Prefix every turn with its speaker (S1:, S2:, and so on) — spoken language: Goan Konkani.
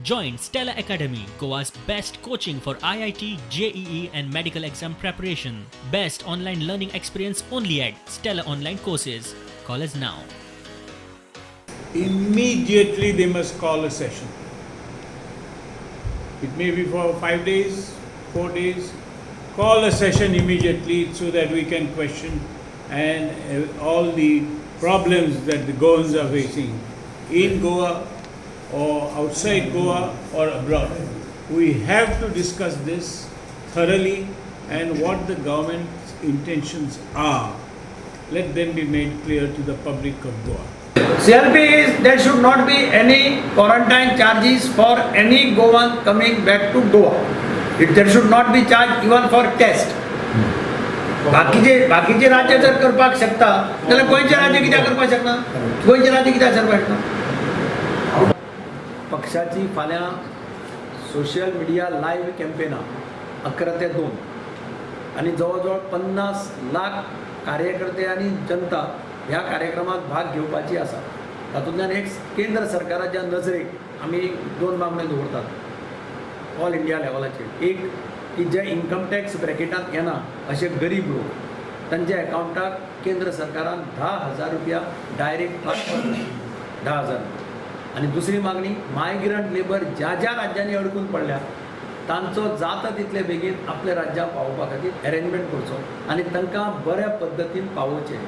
S1: Join Stella Academy, Goa's best coaching for IIT, JEE, and medical exam preparation. Best online learning experience only at Stella Online Courses. Call us now.
S2: Immediately they must call a session. It may be for 5 days, 4 days. Call a session immediately so that we can question and all the problems that the Goans are facing in Goa or outside Goa or abroad. We have to discuss this thoroughly and what the government's intentions are. Let them be made clear to the public of Goa.
S3: CLP is there should not be any quarantine charges for any Goan coming back to Goa. There should not be charge even for test. बाकीचे बाकीचे राज्य जर करपाक शकता जाल्यार गोंयचे राज्य कित्याक करपाक शकना? गोंयचे राज्य कित्याक करपाक शकना? पक्षाची फाल्यां सोशल मिडिया लायव्ह कॅम्पेन आहा 11 ते 2 आनी जवळ जवळ 50 लाख कार्यकर्ते आनी जनता ह्या कार्यक्रमात भाग घेवपाची आसा. तातूंतल्यान एक केंद्र सरकाराच्या नजरेक आमी दोन मागण्यो दवरतात ऑल इंडिया लेवलाचेर. एक की जे इन्कम टॅक्स ब्रॅकेटांत येना अशे गरीब लोक, तांच्या एकावंटाक केंद्र सरकारान 10,000 रुपया डायरेक्ट ट्रान्सफर, 10,000. आनी दुसरी मागणी, मायग्रंट लेबर ज्या ज्या राज्यांनी अडकून पडल्या तांचो जाता तितले बेगीन आपल्या राज्याक पावोवपा खातीर अरेंजमेंट करचो आनी तांकां बऱ्या पद्दतीन पावोवचें.